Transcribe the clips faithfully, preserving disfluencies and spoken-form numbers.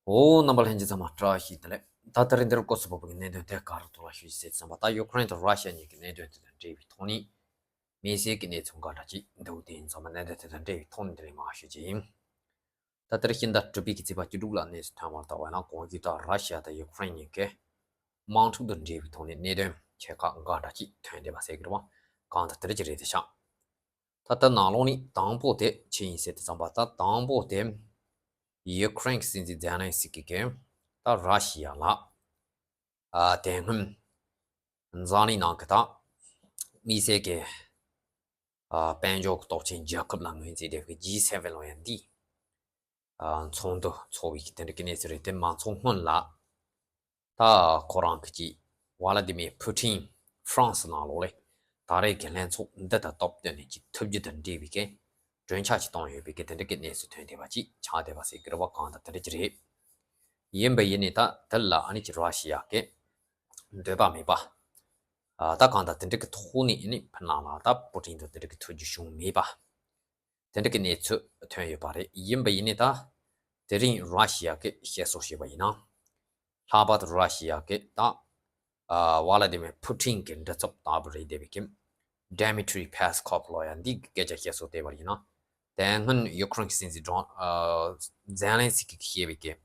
འོ། རྣམ་པ་ལྷན་རྒྱས་ཚང་མ་བཀྲ་ཤིས་བདེ་ལེགས། ད་ད་རིང་འདིར་སྐོར་ཚོ་བབས་པའི་གནད་དོན་དེ་ག་རེ་ཐོག་ལ་ཞུ་ཞིག་ཟེར་ཙམ་པ། ད་ཡུ་ཀེ་རེན་དང་ར་ཤི་ཡ་གཉིས་ཀྱི་གནད་དོན་དེ་དང་འབྲེལ་བའི་ཐོག་ནས་དམིགས་བསལ་གྱི་གནས་ཚུལ་འགའ་འདྲ་ཅིག་འདུག་དེ་ཡིན་ཙང་མ་གནད་དོན་དེ་དང་འབྲེལ་བའི་ཐོག་ནས་འདི་ལས་མར་ཞུ་རྒྱུ་ཡིན། ད་ལྟར་ཕྱི་ཟླ་དྲུག་པའི་གི་ཚེས་པ་བཅུ་དྲུག་ལ་གནས་ཚུལ་ཐོན་པར་བལྟས་པ་ན། གོང་ཞུས་ལྟར་ར་ཤི་ཡ་དང་ཡུ་ཀེ་རེན་གཉིས་ཀས་དམག་འཁྲུག་དང་འབྲེལ་བའི་ཐོག་ནས་གནད་དོན་ཆེ་ཁག་འགའ་འདྲ་ཅིག་ཐོན་བསྡད་པ་ཟེར་གྱི་རེད་བ། གང་ལྟར་དེ་འདྲ་ཅིག་རེད་དེ་ཤག་ད་ལྟ་ནང་ལོགས་ནས་དང་པོ་དེ་ཅི་ཡིན་ཟེར་དུས་ཙམ་པ། ད་དང་པོ་དེ་ཡུ་ཀེ་རེན་གྱི་སྲིད་འཛིན་ཛེ་ལན་སི་ཀི་གིས་ད་ར་ཤི་ཡ་ལ། ཨ། དེ་སྔོན་འཛམ་གླིང་ནང་གི་ད་དམིགས་བསལ་གྱི། ཨ། དཔལ་འབྱོར་གྱི་སྟོབས་ཆེན་རྒྱལ་ཁབ་ལ་ངོས་འཛིན་བྱས་པའི་ཇི་སེ་ཝེན་ལབ་ཡ་འདི། ཨ། ཚོགས་འདུ་ཚོགས་པའི་གི་དེ་འདྲ་གི་གནས་ཚུལ་རེད། དེ་མ་ཚོགས་སྔོན་ལ་ད་ཁོ་རང་གི་ཅིག་ཝ་ལ་དི་མིར་ཕུ་ཊིན་ཧྥ་རན་སི་ནང་ལོགས་ལ་ད་རེས་ཀྱི་ལྷན་ཚོགས་འདི་དང་སྟབས་བསྟུན་ནས་ཅིག་ཐུག་རྒྱུ་དང་འབྲེལ་བའི་གི་གྲོས་འཆར་ཅིག་བཏང་ཡོད་པའི་གི་དེ་འདྲ་གི་གནས་ཚུལ་ཐོན་བསྡད་པ་ཅིག་ཆགས་བསྡད་པ་ཟེར་གྱི་རེད་བ། གང་ལྟར་དེ་འདྲ་ཅིག་རེད། ཡིན་པ་ཡིན་ནའི་ད་དེ་ལ་ཨ་ནི་ཅིག་ར་ཤི་ཡ་གི་འདོད་པ་མེད་པ། ཨ། ད་གང་ལྟར་དེ་འདྲ་གི་ཐོག་ནས་ཨ་ནི་ཕི་ནང་ལ་ད་པུ་ཊིན་དང་དེ་འདྲ་གི་ཐུག་རྒྱུ་བྱུང་མེད་པ། དེ་འདྲ་གི་གནས་ཚུལ་ཐོན་ཡོད་པ་རེད། ཡིན་པ་ཡིན་ནའི་ད་དེ་རིང་ར་ཤི་ཡ་གི་བཤད་སྲོལ་བྱས་པ་ཡིན་ན། ལྷག་པར་དུ་ར་ཤི་ཡ་གི་ད། ཨ། ཝ་ལ་དི་མིར་ཕུ་ཊིན་གྱི་མགྲིན་ཚབ་ལྟ་བུ་རེད་བསྡད་པའི་གི་ཌི་མི་ཊི་རི་པེ་སི་ཀོབ་ལབ་ཡ་འདི་གི་སྐད་ཆ་བཤད་སྲོལ་བལྟས་པ་ཡིན་ན། དེ་སྔོན་ཡུ་ཀེ་རེན་གྱི་སྲིད་འཛིན་ཌོ། ཨ། ཛེ་ལན་སི་ཀི་གིས་བཤད་པའི་གི།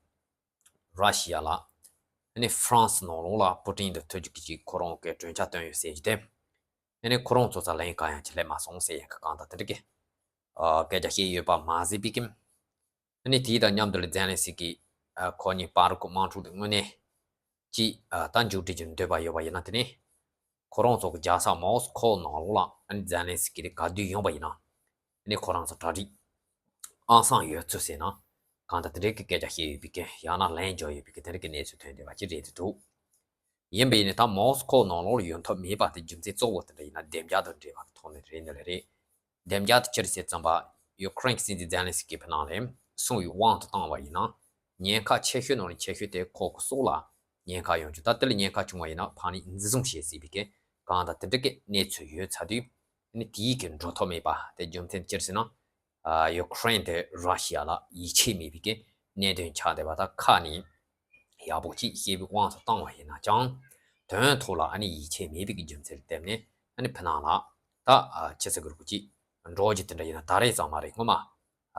ར་ཤི་ཡ་ལ་ཨ་ནི་ཧྥ་རན་སི་ནང་ལོགས་ལ་པུ་ཊིན་དང་ཐུག་རྒྱུ་གི་ཅིག་ཁོ་རང་གི་གྲོས་འཆར་བཏོན་ཡོད་ཟེར་རྒྱུ་དེ། ཨ་ནི་ཁོ་རང་ཚོ་ཙང་ལན་གང་ཡང་ཅིག་སླེབས་མ་སོང་ཟེར་ཡ་གི་གང་ལྟར་དེ་འདྲ་གི། ཨ། སྐད་ཆ་བཤད་ཡོད་པ་མ་ཟད་པའི་གི། ཨ་ནི་དེ་དང་མཉམ་དུ་ལ་ཛེ་ལན་སི་ཀི། ཨ། ཁོ་གཉིས་བར་གྱི་དམག་འཁྲུག་དེ་དངོས་གནས་ཅིག་ཨ། ད་མཇུག་སྒྲིལ་རྒྱུ་འདོད་པ་ཡོད་པ་ཡིན་ན། དེ་ནས་ཁོ་རང་ཚོ་གི་རྒྱལ་ས་མོ་སི་ཁོ་ནང་ལོགས་ལ་ཨ་ནི་ཛེ་ལན་སི་ཀི་དེ་ག་དུས་ཡོང་པ་ཡིན་ན། ཨ་ནི་ཁོ་རང་ཚོ་གྲ་སྒྲིག་ཨང་སང་ཡོད་ཚུལ་ཟེར་ན། གང་ལྟར་དེ་འདྲའི་གི་སྐད་ཆ་བཤད་ཡོད་པའི་གི། ཡང་ན་ལན་འབྱོར་ཡོད་པའི་གི་དེ་འདྲ་གི་གནས་ཚུལ་ཐོན་བསྡད་པ་ཅིག་རེད་དེ་འདུག་ཡིན་པ་ཡིན་ནའི་ད་མོ་སི་ཁོ་ནང་ལོགས་ལ་ཡོང་ཐབས་མེད་པ་དེ་རྒྱུ་མཚན་གཙོ་བོ་དེ་འདྲ་ཡིན་ན་བདེ་འཇགས་དང་འབྲེལ་བ་གི་ཐོག་ནས་རེད་ནི་ལ་རེད། བདེ་འཇགས་དེ་ཅི་རེད་ཟེར་ཙམ་པ། ཡུ་ཀེ་རེན་གྱི་སྲིད་འཛིན་ཛེ་ལན་སི་ཀི་ཕི་ནང་ལ་གསུངས་པའི་དབང་དུ་བཏང་བ་ཡིན་ན། ཉེན་ཁ་ཆེ་ཤོས་ནང་ནས་ཆེ་ཤོས་དེ་ཁོ་གི་སྲོག་ལ་ཉེན་ཁ་ཡོང་རྒྱུ། ད་དེ་ལ་ཉེན་ཁ་བྱུང་བ་ཡིན་ན་ཕར་ནས་འཛིན་བཟུང་བྱེད་སྲིད་པའི་གི་གང་ལྟར་དེ་འདྲ་གི་གནས་ཚུལ་ཡོད་ཚར་དུས། ཨ་ནི་དེའི་གི་འགྲོ་ཐབས་མེད་པ་དེ་རྒྱུ་མཚན་ཅི་རེད་ཟེར་ན། ཨ། ཡུ་ཀེ་རེན་དེ་ར་ཤི་ཡ་ལ་ཡིད་ཆེས་མེད་པའི་གི་གནད་དོན་ཆགས་བསྡད་པ་དང་ཁ་ནས་ཡག་པོ་ཅིག་བཤད་པའི་དབང་དུ་བཏང་བ་ཡིན་ན་ཅང་། དོན་ཐོག་ལ་ཨ་ནི་ཡིད་ཆེས་མེད་པའི་གི་རྒྱུ་མཚན་ལ་བརྟེན་ནས་ཨ་ནི་ཕི་ནང་ལ་ད། ཨ། ཅི་ཟེར་དགོས་རེད། ཅིག་འགྲོ་རྒྱུ་དེ་འདྲ་ཡིན་ན། ད་རེས་ཙང་མ་རེད། སྔོན་མ་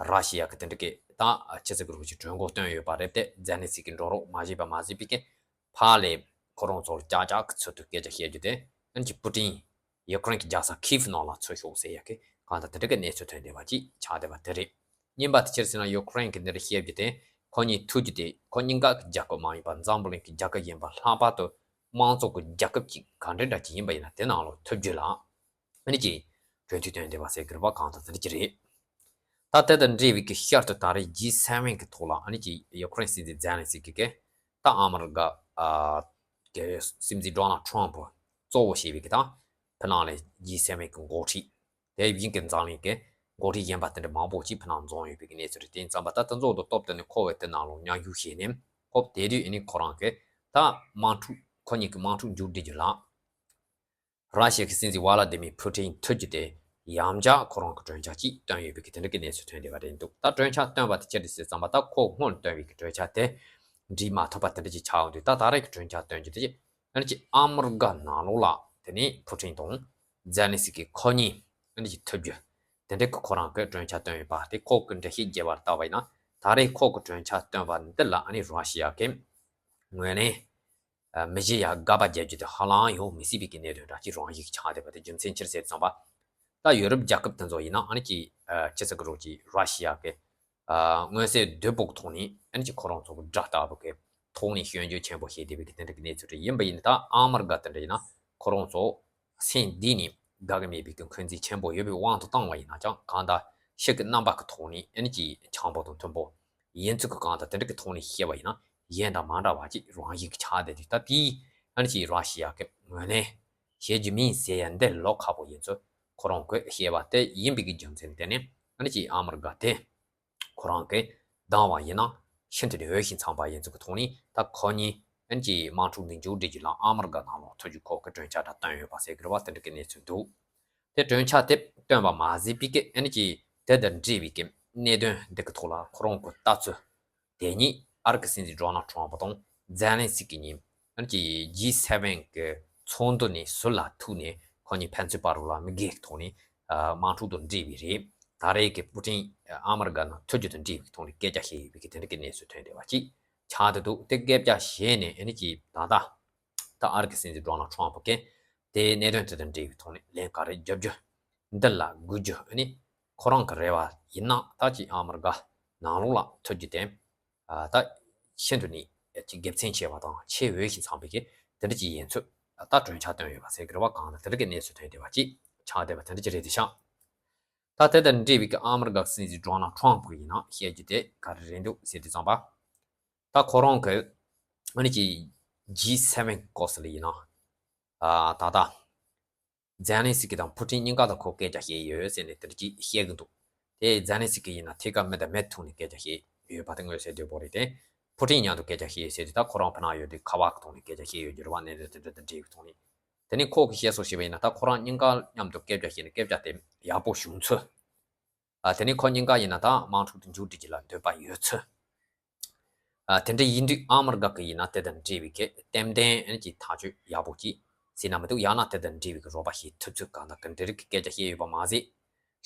ར་ཤི་ཡ་གི་དེ་འདྲ་གི་ད། ཨ། ཅི་ཟེར་དགོས་རེད། ཅིག་གྲོས་འགོ་བཏོན་ཡོད་པ་རེད་དེ། ཛེ་ལན་སི་ཀི་འགྲོ་རོགས་མ་བྱས་པ་མ་ཟད་པའི་གི་ཕར་ལ་ཁོ་རང་ཚོར་ཀྱག་ཀྱག་གི་ཚུལ་དུ་སྐད་ཆ་བཤད་རྒྱུ་དེ། ཨ་ནི་ཅིག་པུ་ཊིན་ཡུ་ཀེ་རེན་གྱི་རྒྱལ་ས་ཁིབ་ནང་ལ་ཚུར་ཤོག་ཟེར་ཡ་གི་གང་ལྟར་དེ་འདྲ་གི་གནས་ཚུལ་ཐོན་བསྡད་པ་ཅིག་ཆགས་བསྡད་པ་དེ་རེད། གཉིས་པ་དེ་ཅི་རེད་ཟེར་ན། ཡུ་ཀེ་རེན་གྱི་འདིར་བཤད་རྒྱུ་དེ། ཁོ་གཉིས་ཐུག་རྒྱུ་དེ་ཁོ་གཉིས་ཀ་གི་རྒྱལ་ཁབ་མ་ཡིན་པ་འཛམ་བུ་གླིང་གི་རྒྱལ་ཁབ་གཞན་པ། ལྷག་པར་དུ་དམངས་གཙོ་གི་རྒྱལ་ཁབ་ཅིག་ག་འདྲ་འདྲ་ཅིག་ཡིན་པ་ཡིན་ན་དེ་ནང་ལ་ཐུག་རྒྱུ་ལ་ཨ་ནི་ཅིག་གྲོས་མཐུན་བཏོན་བསྡད་པ་ཟེར་གྱི་རེད་བ། གང་ལྟར་དེ་འདྲ་ཅིག་རེད། ད་དེ་དང་འབྲེལ་བའི་གི་ཤར་དུ་ད་རེས་ཇི་སེ་ཝེན་གི་ཐོག་ལ་ཨ་ནི་ཅིག་ཡུ་ཀེ་རེན་སྲིད་འཛིན་ཛེ་ལན་སི་ཀི་གིས་ད་ཨ་མི་རི་ཀ། ཨ། གི་སྲིད་འཛིན་ཌོ་ནལ་ཊམ་པ་གཙོ་བོ་བྱས་པའི་གི་ད་ཕི་ནང་ལ་ཇི་སེ་ཝེན་གི་འགོ་ཁྲིད། དེ་བཞིན་གི་འཛམ་གླིང་གི་འགོ་ཁྲིད་གཞན་པ་དེ་འདྲ་མང་པོ་ཅིག་ཕི་ནང་འཛོམས་ཡོད་པའི་གི་གནས་ཚུལ་རེད། དེ་ཡིན་ཙང་མ་ད་དེ་ཚོ་དང་སྟབས་བསྟུན་ནས་ཁོ་བོས་དེ་ནང་ལ་མཉམ་ཞུགས་བྱས་ནས། ཁོ་དེ་དུས་ཨ་ནི་ཁོ་རང་གིས་ད་དམག་འཁྲུག་ཁོ་གཉིས་ཀྱི་དམག་འཁྲུག་མཇུག་སྒྲིལ་རྒྱུ་ལ། ར་ཤི་ཡ་གི་སྲིད་འཛིན་ཝ་ལ་དི་མིར་ཕུ་ཊིན་ཐུག་རྒྱུ་དེ་ཡང་བསྐྱར་ཁོ་རང་གི་གྲོས་འཆར་ཅིག་བཏོན་ཡོད་པའི་གི་དེ་འདྲ་གི་གནས་ཚུལ་ཐོན་བསྡད་པ་རེད་འདུག་ད་གྲོས་འཆར་བཏོན་པ་དེ་ཅི་རེད་ཟེར་ཙམ་པ། ད་ཁོ་སྔོན་བཏོན་པའི་གི་གྲོས་འཆར་དེ་འགྲིག་མ་ཐུབ་པ་དེ་འདྲ་ཅིག་ཆགས་ཡོང་དུས། ད་ད་རེས་ཀྱི་གྲོས་འཆར་བཏོན་རྒྱུ་དེ་ཨ་ནི་ཅིག་ཨ་མི་རི་ཀ་ནང་ལོགས་ལ་དེ་ནས་ཕུ་ཊིན་དང་ཛེ་ལན་སི་ཀི་ཁོ་གཉིས་ཨ་ནི་ཅིག་ཐུག་རྒྱུ་དེ་འདྲ་གི་ཁོ་རང་གི་གྲོས་འཆར་བཏོན་ཡོད་པ་དེ། ཁོ་གི་འགྲེལ་བཤད་རྒྱས་པར་བལྟས་པ་ཡིན་ན། ད་རེས་ཁོ་གི་གྲོས་འཆར་བཏོན་པ་འདི་ལ་ཨ་ནི་ར་ཤི་ཡ་གི་ངོས་ནས། ཨ། མི་བཞི་ཡ་དགག་པ་རྒྱག་རྒྱུ་དེ་ཧ་ལམ་ཡོང་མི་སྲིད་པའི་གི་གནད་དོན་འདྲ་ཅིག་རང་བཞིན་གྱིས་ཆགས་བསྡད་པ་དེ་རྒྱུ་མཚན་ཅི་རེད་ཟེར་ཙམ་པ། ད་ཡུ་རོབ་རྒྱལ་ཁབ་དེ་ཚོ་ཡིན་ན་ཨ་ནི་ཅིག་ཨ། ཅི་ཟེར་གི་རེད། ཅིག་ར་ཤི་ཡ་གི། ཨ། མངོན་གསལ་དོད་པོ་གི་ཐོག་ནས་ཨ་ནི་ཅིག་ཁོ་རང་ཚོ་གི་དགྲ་ལྟ་བུ་གི་ཐོག་ནས་སྐྱོན་བརྗོད་ཆེན་པོ་བྱས་བསྡད་པའི་གི་དེ་འདྲ་གི་གནས་ཚུལ་རེད། ཡིན་པ་ཡིན་ན་ད་ཨ་མི་རི་ཀ་དེ་འདྲ་ཡིན་ན་ཁོ་རང་ཚོ་སེམས་གཏིང་ནས་དགའ་གི་མེད་པའི་གི་འཁོན་འཛིན་ཆེན་པོ་ཡོད་པའི་དབང་དུ་བཏང་བ་ཡིན་ན་ཅང་། གང་ལྟར་ཕྱི་གི་རྣམ་པ་གི་ཐོག་ནས་ཨ་ནི་ཅིག་འཆམ་པོ་དང་མཐུན་པོ་ཡིན་ཚུལ་གྱི། གང་ལྟར་དེ་འདྲ་གི་ཐོག་ནས་བཤད་པ་ཡིན་ན་གཞན་དང་མ་འདྲ་བ་ཅིག་རང་བཞིན་གྱིས་ཆགས་བསྡད་དུས། ད་དེའི་ཨ་ནི་ཅིག་ར་ཤི་ཡ་གི་ངོས་ནས་བཤད་རྒྱུ་མིན་ཟེར་ཡ་འདི་ལོག་ཁ་པོ་ཡིན་ཚུལ་ཁོ་རང་གིས་བཤད་པ་དེ་ཡིན་པའི་གི་རྒྱུ་མཚན་དེ་ནས་ཨ་ནི་ཅིག་ཨ་མི་རི་ཀ་དེ་ཁོ་རང་གིས་བདམས་པ་ཡིན་ན་ཤིན་ཏུ་ནས་འོས་ཤིང་འཚམས་པ་ཡིན་ཚུལ་གྱི་ཐོག་ནས། ད་ཁོ་གཉིས་ཨ་ནི་ཅིག་དམག་འཁྲུག་འདི་མཇུག་སྒྲིལ་རྒྱུ་ལ་ཨ་མི་རི་ཀ་ནང་ལོགས་ཐུག་རྒྱུ་ཁོ་གི་གྲོས་འཆར་འདྲ་བཏོན་ཡོད་པ་ཟེར་གི་རེད་བ། དེ་འདྲ་གི་གནས་ཚུལ་འདུག་དེ་གྲོས་འཆར་དེ་བཏོན་པ་མ་ཟད་པའི་གི་ཨ་ནི་ཅིག་དེ་དང་འབྲེལ་བའི་གི་གནད་དོན་འདི་གི་ཐོག་ལ་ཁོ་རང་གི་ལྟ་ཚུལ་དེ་ཉིད་ ཨ་རི་གི་སྲིད་འཛིན་ཌོ་ནལ་ཊམ་པ་དང་ཛེ་ལན་སི་ཀི་གཉིས་ཨ་ནི་ཅི་ཇི་སེ་ཝེན་གི་ཚོགས་འདུ་ནས་ཟུར་ལ་ཐུག་ནས་ཁོ་གཉིས་ཕན་ཚུན་བར་ལ་མི་སྒེར་གྱི་ཐོག་ནས་དམག་འཁྲུག་དང་འབྲེལ་བའི་རེད། ད་རེས་ཀྱི་པུ་ཏིན་ཨ་མི་རི་ཀ་ནང་ཐུག་རྒྱུ་དང་འབྲེལ་བའི་ཐོག་ནས་སྐད་ཆ་བཤད་ཡོད་པའི་གི་དེ་འདྲ་གི་གནས་ཚུལ་ཐོན་བསྡད་པ་ཅིག་ཆགས་བསྡད་འདུག་དེ་སྐད་ཆ་བཤད་ནས་ཨ་ནི་ཅི་ད་ལྟ་ད་ཨ་རི་གི་སྲིད་འཛིན་ཌོ་ནལ་ཊམ་པ་གིས་དེའི་གནད་དོན་དེ་དང་འབྲེལ་བའི་ཐོག་ནས་ལན་ག་རེ་རྒྱབ་རྒྱུ། འདི་ལ་སྒུག་རྒྱུ་ཨ་ནི་ཁོ་རང་གི་རེ་བ་ཡིན་ན་ད་ཅིག་ཨ་མི་རི་ཀ་ནང་ལོགས་ལ་ཐུག་རྒྱུ་དེ་ཨ་ད་ཤིན་ཏུ་ནས་ཅིག་དགེ་མཚན་ཆེ་བ་དང་ཆེས་འོས་ཤིང་འཚམས་པའི་གི་དེ་འདྲ་ཅིག་ཡིན་ཚུལ་ད་གྲོས་འཆར་བཏོན་ཡོད་པ་ཟེར་གི་རེད་བ། གང་ལ་དེ་འདྲ་གི་གནས་ཚུལ་ཐོན་བསྡད་པ་ཅིག་ཆགས་བསྡད་པ་དེ་འདྲ་ཅིག་རེད་དེ་ཤག་ད་དེ་དང་འབྲེལ་བའི་གི་ཨ་མི་རི་ཀ་སྲིད་འཛིན་ཌོ་ནལ་ཊམ་པ་གི་ཡིན་ན་བཤད་རྒྱུ་དེ་ག་རེ་རེད་འདུག་ཟེར་དུས་ཙམ་པ། ད་ཁོ་རང་གི་ཨ་ནི་ཅིག་ཇི་སེ་ཝེན་སྐོར་ཟེར་ལ་ཡིན་ན་ཨ་ད་ལྟ་ཛེ་ལན་སི་ཀི་དང་པུ་ཏིན་གཉིས་ཀ་དང་ཁོ་སྐད་ཆ་བཤད་ཡོད་ཟེར་ནས་དེ་འདྲ་ཅིག་བཤད་གི་འདུག་དེ་ཛེ་ལན་སི་ཀི་ཡིན་ན་ཐད་ཀར་མི་དང་མི་ཐུག་ནས་སྐད་ཆ་བཤད་ཡོད་པ་དེ་མངོན་གསལ་དོད་པོ་རེད་དེ། པུ་ཏིན་མཉམ་དུ་སྐད་ཆ་བཤད་ཡོད་ཟེར་དུས་ད་ཁོ་རང་ཕ་ནང་ཡོད་དུས་ཁ་པར་གི་ཐོག་ནས་སྐད་ཆ་བཤད་ཡོད་རྒྱུ་རེད་བ། གནད་དོན་དེ་འདྲ་དང་འབྲེལ་བའི་ཐོག་ནས། དེ་ནས་ཁོ་གིས་བཤད་སྲོལ་ཞིག་ཡིན་ན་ད་ཁོ་རང་གཉིས་ཀ་མཉམ་དུ་སྐད་ཆ་བཤད་ནས་སྐད་ཆ་དེ་ཡག་པོ་བྱུང་ཚུལ། ཨ་དེ་ནས་ཁོ་གཉིས་ཀ་ཡིན་ན་ད་དམག་འཁྲུག་དེ་མཇུག་སྒྲིལ་རྒྱུ་ལ་འདོད་པ་ཡོད་ཚུལ། ཨ་དེ་འདྲ་ཡིན་དུས་ཨ་མི་རི་ཀ་གི་ཡིན་ན་དེ་དང་འབྲེལ་བའི་གི་ཏན་ཏན་ཨ་ནི་ཅིག་ཐག་གཅོད་ཡག་པོ་ཅིག་ཟེར་ན་མི་འདུག་ཡང་ན་དེ་དང་འབྲེལ་བའི་གི་རོགས་པ་བྱེད་ཐུབ་ཚུལ་གང་དང་གང་འདྲ་རིགས་ཀྱི་སྐད་ཆ་བཤད་ཡོད་པ་མ་ཟད།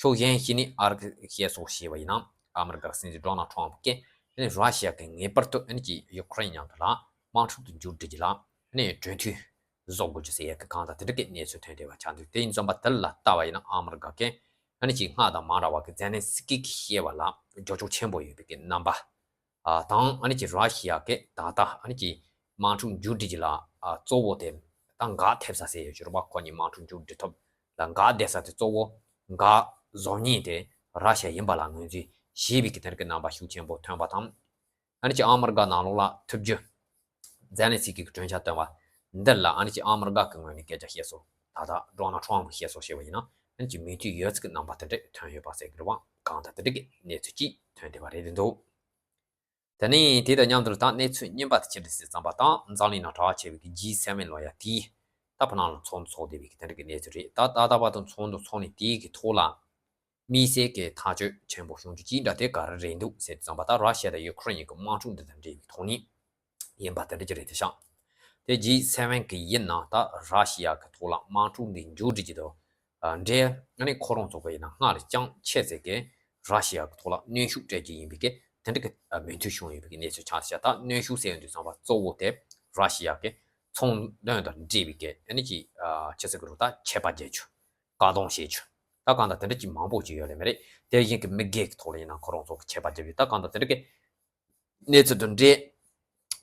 ཕྱོགས་གཞན་ཞིག་ནས་ཨ་རི་གིས་བཤད་སྲོལ་ཞིག་ཡིན་ན་ཨ་མི་རི་ཀ་སྲིད་འཛིན་ཌོ་ནལ་ཊམ་པ་གིས་ཨ་ནི་ར་ཤི་ཡ་གིས་ངེས་པར་དུ་ཨ་ནི་ཅིག་ཡུ་ཀེ་རེན་མཉམ་དུ་ལ་དམག་འཁྲུག་དེ་མཇུག་སྒྲིལ་རྒྱུ་ལ་ཨ་ནི་གྲོས་མཐུན་བཟོ་དགོས་རྒྱུ་ཟེར་ཡག་གི་གང་དང་དེ་འདྲ་གི་གནས་ཚུལ་ཐོན་བསྡད་པ་ཆགས་འདུག་དེ་ཡིན་ཙམ་པ་དེ་ལ་ལྟ་བ་ཡིན་ན་ཨ་མི་རི་ཀ་གིས་ཨ་ནི་ཅིག་སྔར་དང་མ་འདྲ་བ་གི་ཛེ་ལན་སི་ཀི་གིས་བཤད་པ་ལ་འགྱུར་ལྡོག་ཆེན་པོ་ཡོད་པའི་གི་རྣམ་པ། ཨ་དང་ཨ་ནི་ཅིག་ར་ཤི་ཡ་གིས་ད་ལྟ་ཨ་ནི་ཅིག་དམག་འཁྲུག་མཇུག་སྒྲིལ་རྒྱུ་ལ་ཨ་གཙོ་བོ་དེ་ད་འགག་ཐེབས་ས་ཟེར་ཡོད་ཅོར་བ་ཁོ་གཉིས་དམག་འཁྲུག་མཇུག་སྒྲིལ་ཐབས་ལ་འགག་བསྡད་ས་དེ་གཙོ་བོ་འགག་བཟོ་མཁན་དེ་ར་ཤི་ཡ་ཡིན་པ་ལ་ངོས་འཛིན་བྱེད་པའི་གི་དེ་འདྲ་གི་རྣམ་པ་ཤུགས་ཆེན་པོ་ཐོན་པ་དང་། ཨ་ནི་ཅིག་ཨ་མི་རི་ཀ་ནང་ལོགས་ལ་ཐུག་རྒྱུ། ཛེ་ལན་སི་ཀི་གིས་གྲོས་འཆར་བཏོན་པ་འདི་ལ་ཨ་ནི་ཅིག་ཨ་མི་རི་ཀ་གི་ངོས་ནས་སྐད་ཆ་བཤད་སོང་། ད་ལྟ་ཌོ་ནལ་ཊམ་པ་གིས་བཤད་སོང་ཞེས་པ་ཡིན་ན་ཨ་ནི་ཅིག་མོས་མཐུན་ཡོད་ཚུལ་གྱི་རྣམ་པ་དེ་འདྲ་ཐོན་ཡོད་པ་ཟེར་གི་རེད་བ། གང་ལྟར་དེ་འདྲ་གི་གནས་ཚུལ་ཅིག་ཐོན་བསྡད་པ་རེད་འདུག་དེ་ནས་དེ་དང་མཉམ་དུ་ད་གནས་ཚུལ་རྙིང་པ་དེ་ཅི་འདྲ་ཟེར་ཙམ་པ་དང་འཛམ་གླིང་ནང་གྲགས་ཆེ་བའི་གི་ཇི་སེ་ཝེན་ལབ་ཡ་དེ་ད་ཕ་ནང་ལ་ཚོགས་འདུ་ཚོགས་བསྡད་པའི་གི་དེ་འདྲ་གི་གནས་ཚུལ་རེད། ད་ད་ལྟ་བར་དུ་ཚོགས་འདུ་ཚོགས་ནས་དེའི་གི་ཐོག་ལ། དམིགས་བསལ་གྱི་ཐག་གཅོད་ཆེན་པོ་བྱུང་རྒྱུ་ཅིག་འདྲ་དེ་ག་རེ་རེད་འདུག་ཟེར་དུས་ཙམ་པ་ད་ར་ཤི་ཡ་དང་ཡུ་ཀེ་རེན་གཉིས་ཀྱི་དམག་འཁྲུག་འདི་དང་འབྲེལ་བའི་ཐོག་ནས་ཡིན་པ་དེ་འདྲ་ཅིག་རེད་དེ་ཤག་དེ་ཇི་སེ་ཝེན་གི་ཡིན་ན་ད་ར་ཤི་ཡ་གི་ཐོག་ལ་དམག་འཁྲུག་འདི་མཇུག་སྒྲིལ་གྱི་འདུག་འབྲེལ་ཨ་ནི་ཁོ་རང་ཚོ་གི་ཡིན་ན་སྔར་ལས་ཀྱང་ཆེ་ཚད་ཀྱི་ར་ཤི་ཡ་གི་ཐོག་ལ་གནོན་ཤུགས་སྤྲད་རྒྱུ་ཡིན་པའི་གི་དེ་འདྲ་གི་མོས་མཐུན་བྱུང་ཡོད་པའི་གི་གནས་ཚུལ་ཆགས་ཤག་ད་གནོན་ཤུགས་ཟེར་ཡོང་དུས་ཙམ་པ་གཙོ་བོ་དེ་ར་ཤི་ཡ་གི་ཚོང་དོན་དང་འབྲེལ་བའི་གི་ཨ་ནི་ཅིག་ཆེ་ཚད་ཀྱི་རུ་ད་ཆད་པ་བརྒྱབ་རྒྱུ། བཀག་སྡོམ་བྱེད་རྒྱུ། ད་གང་ལྟར་དེ་འདྲ་ཅིག་མང་པོ་ཅིག་ཡོད་རེད་མ་རེད། དེ་བཞིན་གྱི་མི་སྒེར་གྱི་ཐོག་ལ་ཡིན་ན་ཁོ་རང་ཚོ་གི་ཆད་པ་བརྒྱབ་ཡོད། ད་གང་ལྟར་དེ་འདྲ་གི་གནས་ཚུལ་དང་འབྲེལ་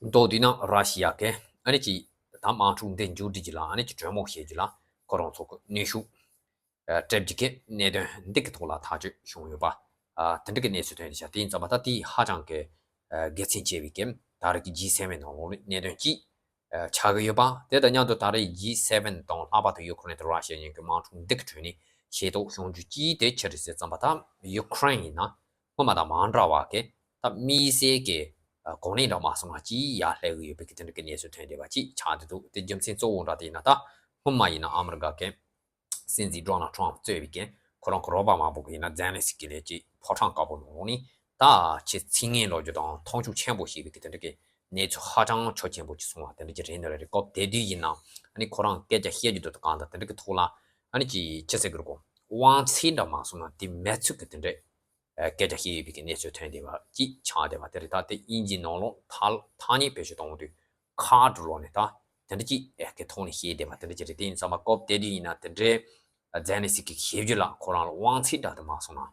མདོར་བསྡུས་ན་ར་ཤི་ཡ་གི་ཨ་ནི་ཅིག་ད་དམག་འཁྲུག་འདི་མཇུག་སྒྲིལ་རྒྱུ་ལ་ཨ་ནི་ཅིག་གྲོས་མོལ་བྱེད་རྒྱུ་ལ་ཁོ་རང་ཚོ་གི་གནོན་ཤུགས་སྤྲད་རྒྱུ་གི་གནད་དོན་འདི་གི་ཐོག་ལ་ཐག་གཅོད་བྱུང་ཡོད་པ། དེ་འདྲ་གི་གནས་ཚུལ་ཐོན་ཡོད་ཤག་དེ་ཡིན་ཙམ་པ་ད་དེ་ཧ་ཅང་གི་དགེ་མཚན་ཆེ་བའི་གི་ད་རེས་ཀྱི་ཇི་སེ་ཝེན་ནང་ལོགས་ལ་གནད་དོན་གཅིག་ཆགས་ཀྱི་ཡོད་པ། དེ་དང་མཉམ་དུ་ད་རེས་ཇི་སེ་ཝེན་དང་ལྷག་པར་དུ་ཡུ་ཀེ་རེན་དང་ར་ཤི་ཡ་གཉིས་ཀྱི་དམག་འཁྲུག་འདི་གི་ཁྲོད་ནས་ཤེས་རྟོགས་བྱུང་རྒྱུ་གཅིག་དེ་ཅི་རེད་ཟེར་ཙམ་པ་ད་ཡུ་ཀེ་རེན་ཡིན་ན་སྔོན་མ་དང་མ་འདྲ་བ་གི་ད་དམིགས་བསལ་གྱི་གོ་གནས་འདྲ་མ་སོང་བ་གཅིག་ཡར་སླེབས་ཀྱི་ཡོད་པའི་གི་དེ་འདྲ་གི་གནས་ཚུལ་ཐོན་བསྡད་པ་གཅིག་ཆགས་བསྡད་འདུག་དེ་རྒྱུ་མཚན་གཙོ་བོ་འདྲ་དེ་ཡིན་ན་ད་སྔོན་མ་ཡིན་ན་ཨ་མི་རི་ཀ་གི་སྲིད་འཛིན་ཌོ་ནལ་ཊམ་པ་གཙོས་པའི་གི་ཁོ་རང་གི་རོགས་པ་མང་པོ་གི་ཡིན་ན་ཛེ་ལན་སི་ཀི་ལས་ཀྱི་ཕོ་བྲང་དཀར་པོ་ནང་ལོགས་ནས་ད་ཆེས་ཚིག་ངན་ལབ་རྒྱུ་དང་མཐོང་ཆུང་ཆེན་པོ་བྱས་པའི་གི་དེ་འདྲ་གི་གནས་ཚུལ་ཧ་ཅང་ཁྱོན་ཆེན་པོ་ཅིག་སོང་བ་དེ་འདྲ་ཅིག་རེད་འདུག་རེད། སྐབས་དེ་དུས་ཡིན་ན་ཨ་ནི་ཁོ་རང་སྐད་ཆ་བཤད་རྒྱུ་དེ་དང་གང་དང་དེ་འདྲ་གི་ཐོག་ལ་ཨ་ནི་ཅིག་ཅི་ཟེར་གི་རེད་གོ། དབང་ཚད་འདྲ་མ་སོང་ན་དེ་མེད་ཚུལ་གི་དེ་འདྲ་སྐད་ཆ་བཤད་ཡོད་པའི་གི་གནས་ཚུལ་ཐོན་བསྡད་པ་ཅིག་ཆགས་བསྡད་པ་དེ་རེད། ད་དེ་དབྱིན་ཇིའི་ནང་ལོགས་ཐ་ཐ་སྙད་བེད་སྤྱོད་གཏོང་དུས་ཁ་ཌི་ལབ་ནས་ད་དེ་འདྲ་ཅིག་ཨེ་གི་ཐོག་ནས་བཤད་བསྡད་པ་དེ་འདྲ་ཅིག་རེད། དེ་ཡིན་ཙང་མ་སྐབས་དེ་དུས་ཡིན་ན་དེ་འདྲའི་ཛེ་ལན་སི་ཀི་བཤད་རྒྱུ་ལ་ཁོ་རང་ལ་དབང་ཚད་འདྲ་དེ་མ་སོང་ན་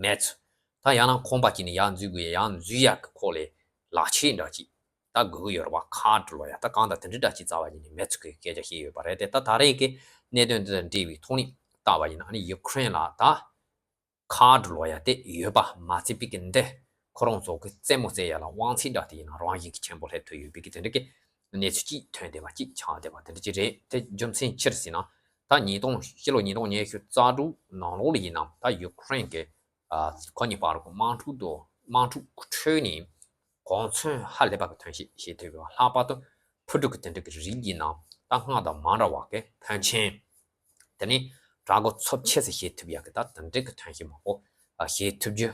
མེད་ཚུལ། ད་ཡང་ན་ཁང་པ་གཅིག་ནས་ཡར་འཛུལ་དགོས་ཡ་ཡར་འཛུལ་ཡ་གི་ཁོ་ལས་ལག་ཆས་འདྲ་ཅིག་ད་དགོས་ཀྱི་ཡོད་རེད་བ། ཁ་ཌི་ལབ་ཡ་ད་གང་ལྟར་དེ་འདྲ་འདྲ་ཅིག་རྩ་བ་ཉིད་ནས་མེད་ཚུལ་གི་སྐད་ཆ་བཤད་ཡོད་པ་རེད། དེ་ད་ད་རེས་ཀྱི་གནད་དོན་འདི་དང་འབྲེལ་བའི་ཐོག་ནས་བལྟས་པ་ཡིན་ན་ཨ་ནི་ཡུ་ཀེ་རེན་ལ་ད་ཁ་ཌི་ལབ་ཡ་དེ་ཡོད་པ་མ་ཚད་པའི་གི་འདི་ཁོ་རང་ཚོ་གི་རྩེད་མོ་རྩེ་ཡ་ལ་དབང་ཚད་འདྲ་དེ་ཡིན་ན་རང་བཞིན་གྱི་ཆེན་པོ་སླེབས་ཐུབ་ཡོད་པའི་གི་དེ་འདྲ་གི་གནས་ཚུལ་ཅིག་ཐོན་བསྡད་པ་ཅིག་ཆགས་བསྡད་པ་དེ་འདྲ་ཅིག་རེད། དེ་རྒྱུ་མཚན་ཅི་རེད་ཟེར་ན་ད་ཉིས་སྟོང་ཕྱི་ལོ་ཉིས་སྟོང་ཉི་ཤུ་རྩ་དྲུག་ནང་ལོགས་ལ་ཡིན་ན་ད་ཡུ་ཀེ་རེན་གི་ཨ་ཁོ་གཉིས་བར་གྱི་དམག་འཁྲུག་དང་དམག་འཁྲུག་ཁྲོད་ནས་གོ་མཚོན་ཧ་ལས་པ་གི་ཐོན་སྐྱེད་བྱེད་ཐུབ་ཡོད། ལྷག་པར་དུ་ཕུ་ཕྲུག་གི་དེ་འདྲ་གི་རིགས་ཡིན་ན་ད་སྔར་དང་མ་འདྲ་བ་གི་ཕོན་ཆེན། དེ་ནས་དྲག་རྒོལ་ཚབས་ཆེ་ཙམ་བྱེད་ཐུབ་ཡག་གི་ད་དེ་འདྲ་གི་ཐོན་སྐྱེད་མང་པོ་ཨ་བྱེད་ཐུབ་རྒྱུ་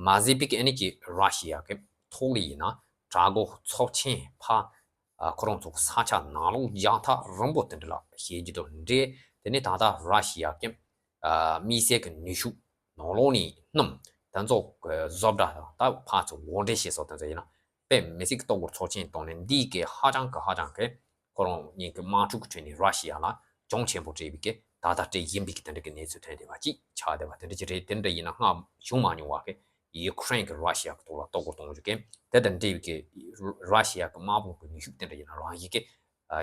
མ་ཟད་པའི་གི་ཨ་ནི་ཀྱི་ར་ཤི་ཡ་གི་ཐོག་ལ་ཡིན་ན་ བྲག་སྒོ་ཚོགས་ཆེན་ཕ་ཨ་ཁོ་རང་ཚོ་གི་ས་ཆ་ནང་ལོགས་རྒྱང་ཐག་རིང་པོ་དེ་འདྲ་ལ་བཤད་རྒྱུ་དང་འབྲེལ། དེ་ནས་ད་ལྟ་ར་ཤི་ཡ་གི་ཨ་དམིགས་བསལ་གྱི་ནུས་ཤུགས་ནང་ལོགས་ནས་སྣུམ་དེ་ཚོ་གི་བཟོ་གྲྭ་དང་ད་ཕར་ཚུར་དབོར་འདྲེན་བྱེད་ས་དེ་ཚོ་ཡིན་ན་དཔེ་མི་སྲིད་ཀྱི་ལྟོ་གོས་ཚོགས་ཆེན་བཏང་ནས་འདི་གི་ཧ་ཅང་གི་ཧ་ཅང་གི་ཁོ་རང་གཉིས་ཀྱི་དམག་འཁྲུག་གི་ཁྲོད་ནས་ར་ཤི་ཡ་ལ་གྱོང་ཆེན་པོ་སྤྲད་པའི་གི་ད་ལྟ་སྤྲད་ཡིན་པའི་གི་དེ་འདྲ་གི་གནས་ཚུལ་ཐོན་བསྡད་པ་ཅིག་ཆགས་བསྡད་པ་དེ་འདྲ་ཅིག་རེད། དེ་འདྲ་ཡིན་ན་སྔ་བྱུང་མ་མྱོང་བ་གི་ཡུ་ཁུ་རེན་གྱི་ར་ཤི་ཡ་གི་ཐོག་ལ་ལྟོ་གོས་གཏོང་རྒྱུ་གི་དེ་དང་འབྲེལ་བའི་གི་ར་ཤི་ཡ་གི་དམག་དཔུང་གི་ནུས་ཤུགས་དེ་འདྲ་ཡིན་ན་རང་ཡིན་གི་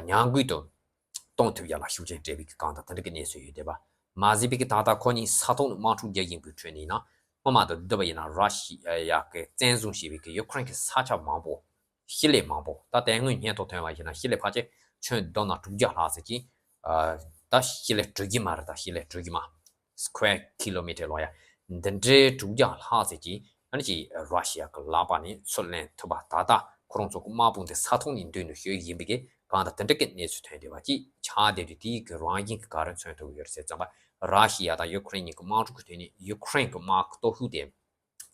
ཉམས་རྒུད་དུ་གཏོང་ཐུབ་ཡ་ལ་ཤུགས་རྐྱེན་སྤྲད་པའི་གི་གང་ལྟར་དེ་འདྲ་གི་གནས་ཚུལ་ཡོད་བསྡད་པ་མ་ཟད་པའི་གི་ད་ལྟ་ཁོ་གཉིས་ས་ཐོག་ནས་དམག་འཁྲུག་རྒྱག་བཞིན་པའི་ཁྲོད་ནས་ཡིན་ན་སྔོན་མ་དང་བསྡུར་བ་ཡིན་ན་ར་ཤི་ཡ་གི་བཙན་བཟུང་བྱས་པའི་གི་ཡུ་ཁུ་རེན་གྱི་ས་ཆ་མང་པོ་ཤི་ལེ་མང་པོ་ད་དེ་སྔོན་སྙན་ཐོ་ཐོན་པ་ཡིན་ན་ཤི་ལེ་ཕལ་ཆེར་ཁྱོན་བསྡོམས་ན་དྲུག་བརྒྱ་ལྷག་ཙམ་ཅིག་ཨ་ད་ཤི་ལེ་དྲུག་བརྒྱ་མ་རེད། ད་ཤི་ལེ་དྲུག་བརྒྱ་མ་square kilometer ལོ་ཡ་འདི་འདྲའི་དྲུག་བརྒྱ་ལྷག་ཙམ་ཅིག་ཨ་ནི་ཅིག་ར་ཤི་ཡ་གི་ལག་པ་ནས་ཚུར་ལེན་ཐུབ་པ་ད་ལྟ་ཁོ་རང་ཚོ་གི་དམག་དཔུང་དེ་ས་ཐོག་ནས་མདུན་དུ་བསྐྱོད་ཡིན་པའི་གི་གང་ལྟར་དེ་འདྲ་གི་གནས་ཚུལ་ཐོན་བསྡད་པ་ཅིག་ཆགས་བསྡད་དུས་དེའི་གི་རང་བཞིན་གྱི་ག་རེ་མཚོན་ཐུབ་ཡོད་ཟེར་ཙམ་པ་ར་ཤི་ཡ་དང་ཡུ་ཁུ་རེན་གཉིས་ཀྱི་དམག་འཁྲུག་གི་ཐོག་ནས་ཡུ་ཁུ་རེན་གྱི་དམག་གི་སྟོབས་ཤུགས་དེ་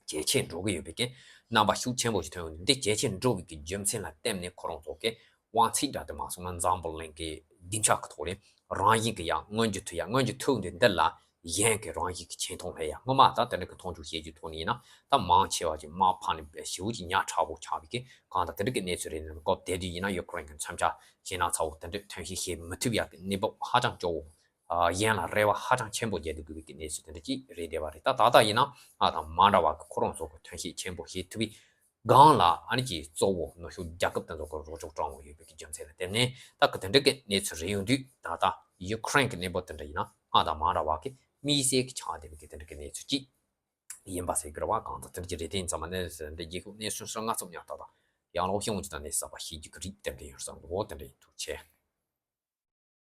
ཇེ་ཆེར་འགྲོ་གི་ཡོད་པའི་གི་རྣམ་པ་ཤུགས་ཆེན་པོ་ཞིག་ཐོན་ཡོང་དུས་འདི་ཇེ་ཆེར་འགྲོ་བའི་གི་རྒྱུ་མཚན་ལ་བརྟེན་ནས་ཁོ་རང་ཚོ་གི་དབང་ཚད་འདྲ་དེ་མ་སོང་ན་འཛམ་བུ་གླིང་གི་སྡིངས་ཆ་གི་ཐོག་ནས་རང་བཞིན་གི་ཡང་མངོན་འགྱུར་ཐུབ་ཡ་མངོན་འགྱུར་ཐུབ་འདི་འདི་ལ་གཞན་གྱི་རང་བཞིན་གྱི་ཆེ་མཐོང་སླེབས་ཡ་སྔོན་མ་ད་དེ་འདྲ་གི་མཐོང་ཆུང་བཤད་རྒྱུ་ཐོག་ནས་ཡིན་ན་ད་མང་ཆེ་བ་ཅིག་དམག་ཕར་ནས་ཞེ་པོ་ཅིག་ཉག་ཕྲ་པོ་ཆགས་པའི་གི་གང་ལྟར་དེ་འདྲ་གི་གནས་ཚུལ་རེད། སྐབས་དེ་དུས་ཡིན་ན་ཡུ་ཁུ་རེན་གི་མཚོན་ཆ་ཞེད་སྣང་ཚ་བོ་དེ་འདྲ་ཐོན་ཤེས་བྱེད་མི་ཐུབ་ཡ་གི་གནས་བབ་ཧ་ཅང་སྐྱོ་བོ། ཨ་གཞན་ལ་རེ་བ་ཧ་ཅང་ཆེན་པོ་བརྒྱབ་སྡོད་དགོས་པའི་གི་གནས་ཚུལ་དེ་འདྲ་ཅིག་རེད་བསྡད་པ་རེད། ད་ད་ལྟ་ཡིན་ན་ང་དང་མ་འདྲ་བ་གི་ཁོ་རང་ཚོ་གི་ཐོན་སྐྱེད་ཆེན་པོ་བྱེད་ཐུབ་པའི་སྒང་ལ་ཨ་ནི་ཀྱི་གཙོ་བོ་ནུབ་ཕྱོགས་རྒྱལ་ཁབ་དེ་ཚོ་གི་རོགས་སྐྱོར་སྤྲང་བོ་ཡོད་པའི་གི་རྒྱུ་མཚན་ལ་བརྟེན་ནས་ད་གི་དེ་འདྲ་གི་གནས་ཚུལ་རེད་ཡོང་དུས་ད་ལྟ་ཡུ་ཁུ་རེན་གི་གནས་བབ་དེ་འདྲ་ཡིན་ན་ང་དང་མ་འདྲ་བ་གི་དམིགས་བསལ་གི་ཆགས་བསྡད་པའི་གི་དེ་འདྲ་གི་གནས་ཚུལ་ཅིག་ཡིན་པ་ཟེར་གི་རེད་བ། གང་ལྟར་དེ་འདྲ་ཅིག་རེད། དེ་ཡིན་ཙང་མ་གནས་ཟེར་འདི་རྒྱལ་ཁབ་གནས་ཚུལ་སོགས་ང་ཚོ་ཉག་ཏག་ཏག་ཡང་ལོག་ཤོང་ཅི་དང་གནས་ས་པ་ཤེས་རྒྱུ་གི་རིགས་དེ་འདྲ་ཡོད་བསམ་གི་འོ་དེ་འདྲ་ཡིན། ཐུགས་རྗེ་ཆེ།